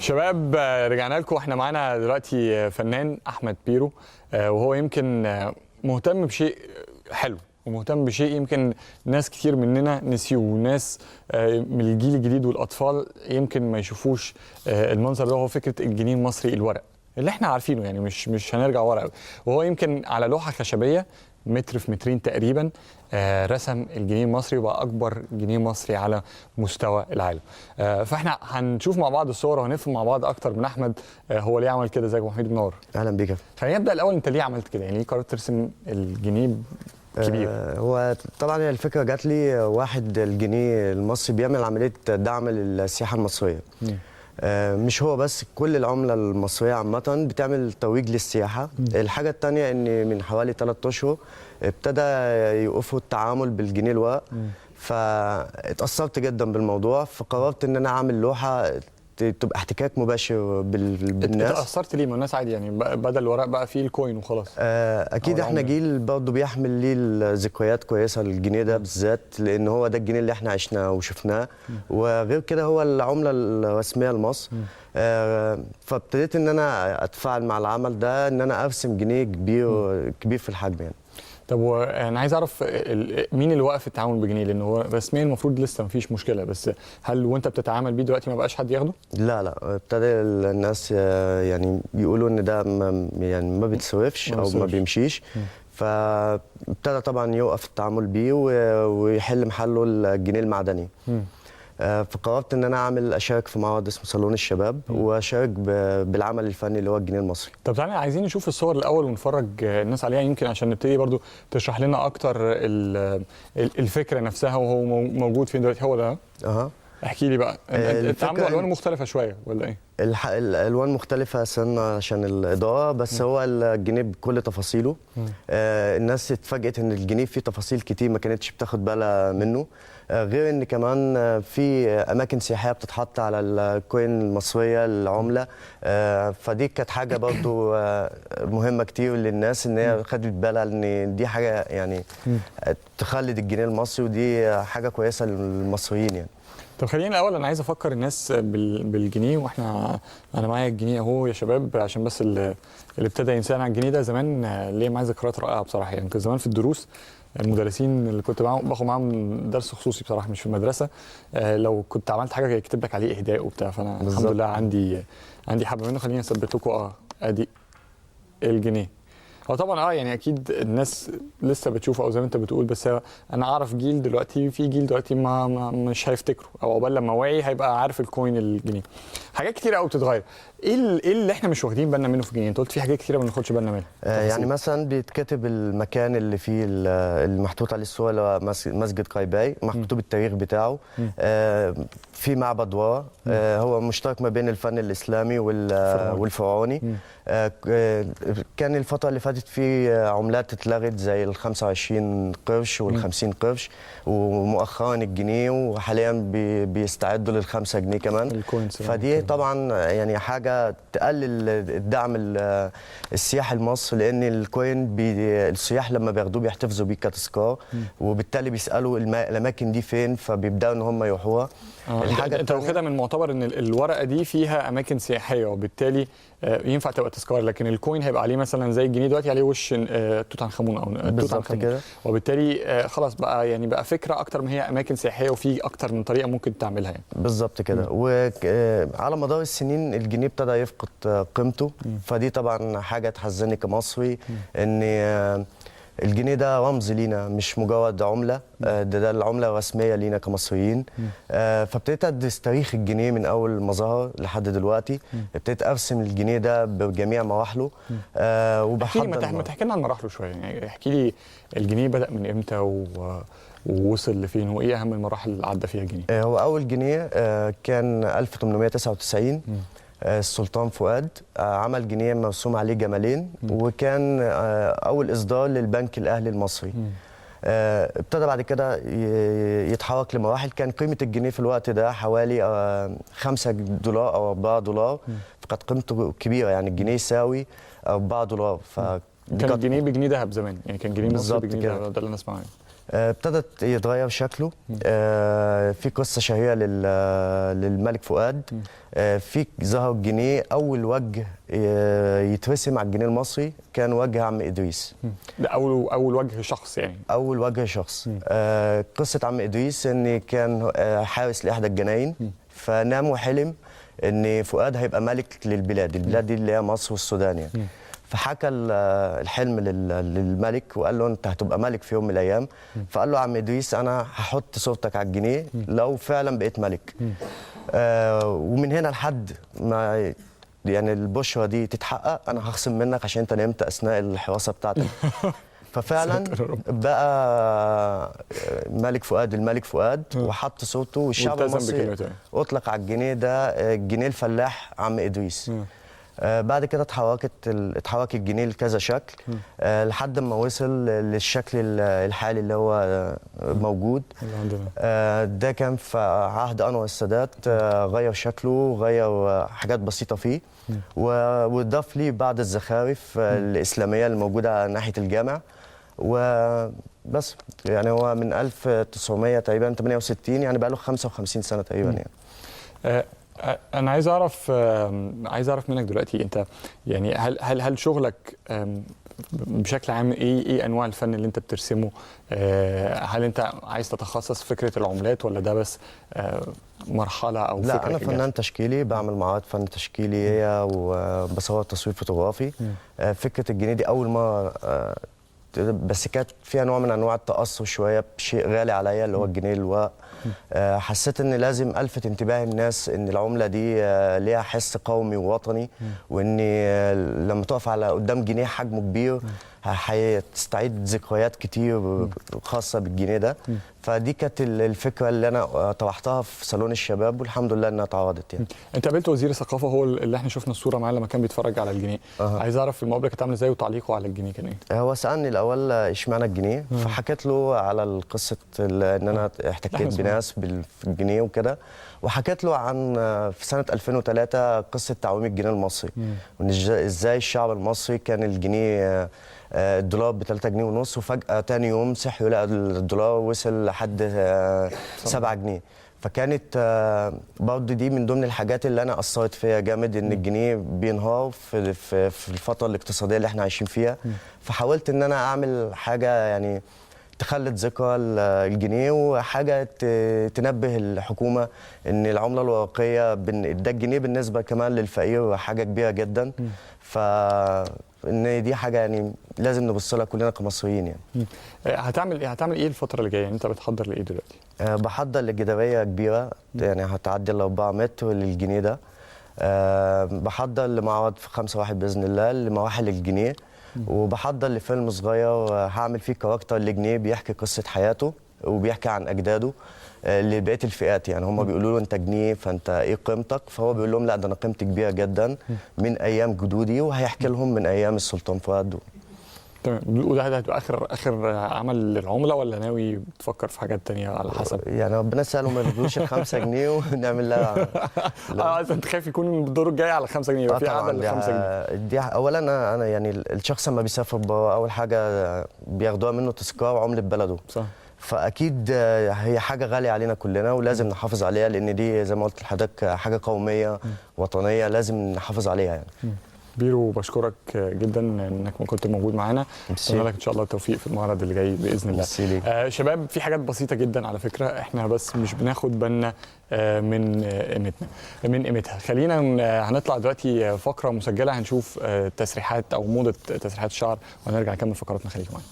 شباب، رجعنا لكم. احنا معانا دلوقتي فنان احمد بيرو، وهو يمكن مهتم بشيء حلو ومهتم بشيء يمكن ناس كتير مننا نسيوه، وناس من الجيل الجديد والاطفال يمكن ما يشوفوش المنظر ده، وهو فكرة الجنيه المصري الورق اللي احنا عارفينه، يعني مش هنرجع ورا قوي. وهو يمكن على لوحة خشبيه متر في مترين تقريبا رسم الجنيه المصري وبقى اكبر جنيه مصري على مستوى العالم. فاحنا هنشوف مع بعض الصور وهنفهم مع بعض اكتر من احمد هو ليه عمل كده. ازيك يا ابو حميد؟ منور. اهلا بيك. خلينا نبدا الاول، انت ليه عملت كده؟ يعني ليه قررت ترسم الجنيه كبير؟ هو طبعا هي الفكرة جات لي، واحد الجنيه المصري بيعمل عملية دعم للسياحة المصرية. مش هو بس، كل العملة المصرية عامة بتعمل ترويج للسياحة. الحاجة الثانية ان من حوالي 3 اشهر ابتدى يوقفوا التعامل بالجنيه الورق، فاتاثرت جدا بالموضوع، فقررت ان انا اعمل لوحة تبقى احتكاك مباشر بالناس. اتأثرت ليه؟ ما الناس عادي يعني، بدل الورق بقى فيه ال coin وخلاص. اكيد احنا جيل برضه بيحمل ليه الذكريات كويسة للجنيه ده بالذات، لان هو ده الجنيه اللي احنا عشناه وشفناه، وغير كده هو العملة الرسمية لمصر. فابتديت ان انا اتفاعل مع العمل ده، ان انا ارسم جنيه كبير كبير في الحجم يعني. طب وانا عايز اعرف مين اللي وقف التعامل بجنيه؟ لان هو رسميا المفروض لسه مفيش مشكلة، بس هل وانت بتتعامل بيه دلوقتي ما بقاش حد ياخده؟ لا لا، ابتدى الناس يعني يقولوا ان ده ما يعني ما بيتصرفش او ما بيمشيش، فابتدى طبعا يوقف التعامل بيه ويحل محله الجنيه المعدني. فقررت ان انا اعمل اشارك في معرض اسمه صالون الشباب، واشارك بالعمل الفني اللي هو الجنيه المصري. طب تعالى عايزين نشوف الصور الاول ونفرج الناس عليها، يمكن عشان نبتدي برضو تشرح لنا اكتر الفكرة نفسها، وهو موجود فين دلوقتي. هو ده؟ اها. احكي لي بقى، انت عامله الوان مختلفة شوية ولا ايه؟ الالوان مختلفة سنة عشان الاضاءة، بس هو الجنيه بكل تفاصيله. الناس اتفاجئت ان الجنيه فيه تفاصيل كتير ما كانتش بتاخد بالها منه، غير ان كمان في اماكن سياحية بتتحط على ال coin المصرية العملة. فدي كانت حاجة برضو مهمة كتير للناس، ان هي خدت بالها ان دي حاجة يعني تخلد الجنيه المصري، ودي حاجة كويسة للمصريين يعني. طب خلينا الاول، انا عايز افكر الناس بالجنيه، واحنا انا معايا الجنيه اهو يا شباب، عشان بس اللي ابتدى ينسانا عن الجنيه ده زمان. ليه معايا ذكريات رائعة بصراحة، يعني كنت زمان في الدروس المدرسين اللي كنت باخد معاهم درس خصوصي بصراحة مش في المدرسة، لو كنت عملت حاجة يكتب لك عليه اهداء وبتاع، فانا بالزبط. الحمد لله عندي حبه منه. خليني اثبت لكم ادي الجنيه. هو طبعا يعني اكيد الناس لسه بتشوفه او زي ما انت بتقول، بس انا اعرف جيل دلوقتي، في جيل دلوقتي ما مش هيفتكره، او عقبال لما واعي هيبقى عارف ال coin الجنيه. حاجات كتير قوي بتتغير. ايه اللي احنا مش واخدين بالنا منه في الجنيه؟ انت قلت في حاجات كتير ما بناخدش بالنا منها. يعني مثلا بيتكتب المكان اللي فيه المحطوط عليه الصورة، اللي هو مسجد قايتباي، مكتوب التاريخ بتاعه. في معبد ورا، هو مشترك ما بين الفن الاسلامي والفرعوني. كان الفترة اللي فاتت في عملات اتلغت زي ال 25 قرش وال 50 قرش، ومؤخرا الجنيه، وحاليا بيستعدوا لل 5 جنيه كمان. فدي طبعا يعني حاجة تقلل الدعم السياحي لمصر، لان ال coin السياح لما بياخدوه بيحتفظوا بيه كتذكار، وبالتالي بيسالوا الاماكن دي فين، فبيبداوا ان هم يروحوها. الحاجة انت واخدها من معتبر ان الورقة دي فيها اماكن سياحية، وبالتالي ينفع تبقى تذكار، لكن ال coin هيبقى عليه مثلا زي الجنيه دلوقتي عليه وش توت عنخ امون او توت عنخ امون، وبالتالي خلاص بقى يعني بقى فكرة اكتر ما هي اماكن سياحية، وفي اكتر من طريقه ممكن تعملها يعني. بالظبط كده. وعلى مدار السنين الجنيه ابتدى يفقد قيمته، فدي طبعا حاجة تحزني كمصري، ان الجنيه ده رمز لينا مش مجرد عمله، ده العملة الرسمية لينا كمصريين. فابتديت ادرس تاريخ الجنيه من اول ما ظهر لحد دلوقتي. ابتديت ارسم الجنيه ده بجميع مراحله. وبحضر. ما تحكي لنا عن مراحله شوية، يعني احكي لي الجنيه بدا من امتى ووصل لفين، وايه اهم المراحل اللي عدى فيها الجنيه؟ هو اول جنيه كان 1899. السلطان فؤاد عمل جنيه مرسوم عليه جمالين، وكان أول إصدار للبنك الأهلي المصري. ابتدى بعد كده يتحرك لمراحل. كان قيمة الجنيه في الوقت ده حوالي 5 دولار أو 4 دولار، فكانت قيمته كبيرة، يعني الجنيه يساوي 4 دولار. كان الجنيه بجنيه ذهب زمان، يعني كان جنيه مصري بجنيه ذهب، ده اللي أنا أسمعه. ابتدت يتغير شكله. في قصة شهيرة للملك فؤاد. في ظهر الجنيه، أول وجه يترسم على الجنيه المصري كان وجه عم إدريس. ده أول وجه شخص يعني. أول وجه شخص. قصة عم إدريس إن كان حارس لإحدى الجناين، فنام وحلم إن فؤاد هيبقى ملك للبلاد، البلاد دي اللي هي مصر والسودان يعني. فحكى الحلم للملك وقال له انت هتبقى ملك في يوم من الايام. فقال له عم ادريس انا هحط صورتك على الجنيه لو فعلا بقيت ملك. ومن هنا لحد ما يعني البشرة دي تتحقق انا هخصم منك عشان انت نمت اثناء الحراسة بتاعتك. ففعلا بقى ملك فؤاد الملك فؤاد وحط صورته، والشعب المصري اطلق على الجنيه ده الجنيه الفلاح عم ادريس. بعد كده اتحرك الجنيه لكذا شكل لحد ما وصل للشكل الحالي اللي هو موجود. ده كان في عهد انور السادات، غير شكله، غير حاجات بسيطة فيه، وضاف ليه بعض الزخارف الاسلامية الموجودة ناحية الجامع وبس. يعني هو من 1900 تقريبا 68، يعني بقى له 55 سنة تقريبا يعني. أنا عايز أعرف منك دلوقتي، أنت يعني هل شغلك بشكل عام إيه أنواع الفن اللي أنت بترسمه؟ هل أنت عايز تتخصص في فكرة العملات ولا ده بس مرحلة أو فكرة؟ لا، أنا فنان تشكيلي، بعمل معارض فن تشكيلي وبصور تصوير فوتوغرافي. فكرة الجنيه دي أول ما بس كانت فيها نوع من انواع التاثر شوية بشيء غالي عليا اللي هو الجنيه الورق. حسيت ان لازم الفت انتباه الناس ان العملة دي ليها حس قومي ووطني، وان لما تقف على قدام جنيه حجمه كبير هتستعيد ذكريات كتير خاصة بالجنيه ده. فدي كانت الفكرة اللي انا طرحتها في صالون الشباب، والحمد لله انها اتعرضت يعني. انت قابلت وزير الثقافة، هو اللي احنا شفنا الصورة معاه لما كان بيتفرج على الجنيه. عايز اعرف المقابلة كانت عامله ازاي وتعليقه على الجنيه كان ايه؟ هو سالني الاول اشمعنى الجنيه، فحكيت له على قصة ان انا احتكيت بناس بالجنيه وكده، وحكيت له عن في سنة 2003 قصة تعويم الجنيه المصري، وان ازاي الشعب المصري كان الجنيه الدولار ب 3.5 جنيه، وفجأة تاني يوم صحي لقى الدولار وصل لحد 7 جنيه. فكانت برضه دي من ضمن الحاجات اللي انا اثرت فيها جامد، ان الجنيه بينهار في في الفترة الاقتصادية اللي احنا عايشين فيها. فحاولت ان انا اعمل حاجة يعني تخلد ذكرى الجنيه، وحاجه تنبه الحكومة ان العملة الورقية ده الجنيه بالنسبة كمان للفقير حاجة كبيرة جدا. فان دي حاجة يعني لازم نبص لها كلنا كمصريين يعني. هتعمل ايه الفترة اللي جاية؟ يعني انت بتحضر لايه دلوقتي؟ بحضر لجداريه كبيرة يعني هتعدي ال 4 متر للجنيه ده. بحضر لمعرض في 5/1 باذن الله لمراحل الجنيه، وبحضر لفيلم صغير هعمل فيه character لجنيه بيحكي قصة حياته وبيحكي عن أجداده لبقية الفئات. يعني هم بيقولوا له أنت جنيه فأنت إيه قيمتك؟ فهو بيقول لهم لا، ده أنا قيمتي كبيرة جدا من أيام جدودي، وهيحكي لهم من أيام السلطان فؤاد. تمام. وده هتبقى آخر عمل للعملة ولا ناوي تفكر في حاجات تانية على حسب؟ يعني ربنا يسهل وما ياخدوش ال 5 جنيه ونعمل لها. انت خايف يكون الدور الجاي على 5 جنيه، يبقى في عدد ل 5 جنيه. دي اولا انا يعني الشخص لما بيسافر بره اول حاجة بياخدوها منه تذكار عمله بلده. صح. فاكيد هي حاجة غالية علينا كلنا ولازم نحافظ عليها، لان دي زي ما قلت لحضرتك حاجة قومية وطنية لازم نحافظ عليها يعني. بيرو، بشكرك جدا انك كنت موجود معانا. اتمنى لك ان شاء الله التوفيق في المعرض اللي جاي باذن الله. شباب، في حاجات بسيطة جدا على فكرة احنا بس مش بناخد بالنا من قيمتنا من قيمتها. خلينا هنطلع دلوقتي فقره مسجله، هنشوف تسريحات او موضة تسريحات الشعر، وهنرجع نكمل فقراتنا. خليكم معانا.